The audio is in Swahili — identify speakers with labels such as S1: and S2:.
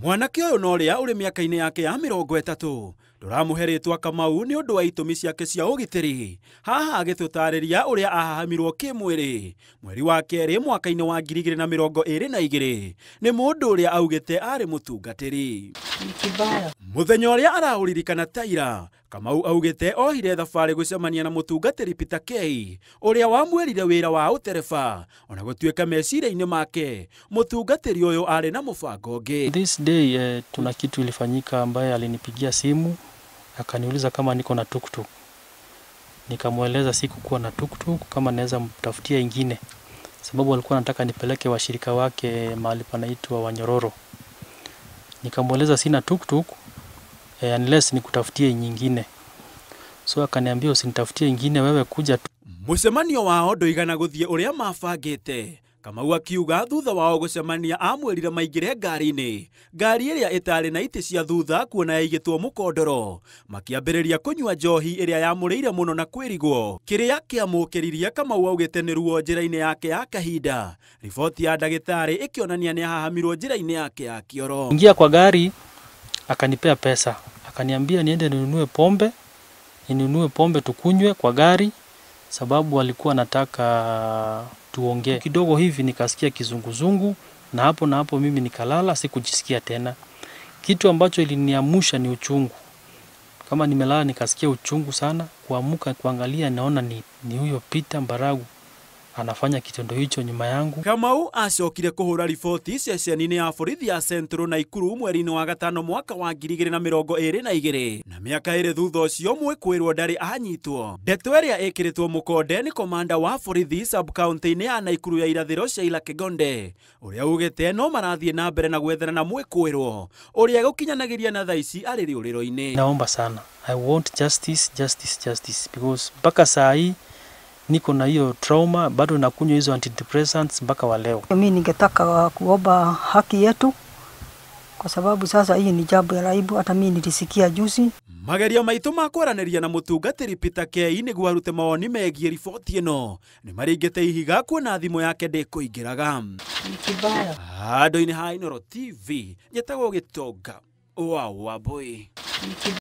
S1: Mwanake ũyũ na ũrĩa ũrĩ mĩaka-inĩ yake ya 30 ndũramũhe rĩtwa Kamau nĩ ũndũ wa itũmi ciake cia ũgitĩri. Haha agĩtũtarĩria ũrĩa ahahamirwo kĩmwĩrĩ mweri wa kerĩ mwaka-inĩ wa 2022 nĩ mũndũ ũrĩa augĩte arĩ mũtungatĩri. Mũthenya ũrĩa araũririkana taira Kamau augĩte ohire thabarĩ gũcemania na mũtungatĩri Peter K ũrĩa wamwĩrire wĩra wa ũtereba ona gũtuĩka meciria-inĩ make mũtungatĩri ũyũ arĩ na mũbango ũngĩ.
S2: This day tuna kitu ilifanyika ambaye alinipigia simu akaniuliza kama niko na tuktuk. Nikamweleza sikukuwa na tuktuk, kama naweza mtafutia ingine, sababu alikuwa anataka nipeleke washirika wake mahali panaitwa Wanyororo. Nikamweleza sina tuktuk, unless nikutafutie nyingine. So akaniambia usinitafutie ingine, wewe kuja tu.
S1: Mucemanio wao nduigana guthie uria mabangite. Kamau akiuga thutha wao gucemania amwirire maingire ngari-ini, ngari ĩrĩa ĩtarĩ na itĩ cia thutha kuona yaigĩtwo mũkondoro. Makiambĩrĩria kũnyua njohi ĩrĩa yamũrĩire mũno na kwĩrigwo. Kĩrĩa kĩamũkĩririe Kamau augĩte nĩ ruo njĩra-inĩ yake ya kahinda. Riboti ya ndagĩtarĩ ĩkĩonania nĩ ahahamirwo njĩra-inĩ yake ya kĩoro.
S2: Ingia kwa gari akanipea pesa, akaniambia niende ninunue pombe tukunywe kwa gari, sababu alikuwa anataka tuongee kidogo hivi. Nikasikia kizunguzungu na hapo mimi nikalala, sikujisikia tena. Kitu ambacho iliniamsha ni uchungu. Kama nimelala nikasikia uchungu sana, kuamuka kuangalia naona ni huyo Peter Mbaragu anafanya kitendo hicho nyuma yangu.
S1: Kamau acokire kuhura riboti ceceni-inĩ ya borithi ya Central na Ikuru mweri-inĩ wa gatano mwaka wa 2022 na mĩaka ĩrĩ thutha ũcio mwĩkwĩrwo ndarĩ anyitwo. Ndeto ĩrĩa ĩkĩrĩtwo mũkonde nĩ komanda wa borithi sub county-inĩ ya Naikuru ya irathĩro Sheila Kigonde ũrĩa ugĩte no marathiĩ na mbere na gwethana na mwĩkwĩrwo ũrĩa gũkinyanagĩria na thaa ici arĩ rĩũrĩro-inĩ.
S2: Naomba sana, I want justice, justice, justice, because mpaka saa hii niko na hiyo trauma, bado nakunywa hizo antidepressants mpaka wa leo.
S3: Mimi ningetaka kuomba haki yetu, kwa sababu sasa hii ni jambo la aibu, hata mimi nilisikia juzi.
S1: Magerio maitu ma kwaranĩria na mũtungatĩri Peter K nĩguo arute mawoni megiĩ riboti ĩno nĩ maringĩte ihiga kuona thimũ yake ndĩkũingĩraga. Handũ-inĩ ha Inooro TV njĩtagwo Gĩtonga wa Wambui.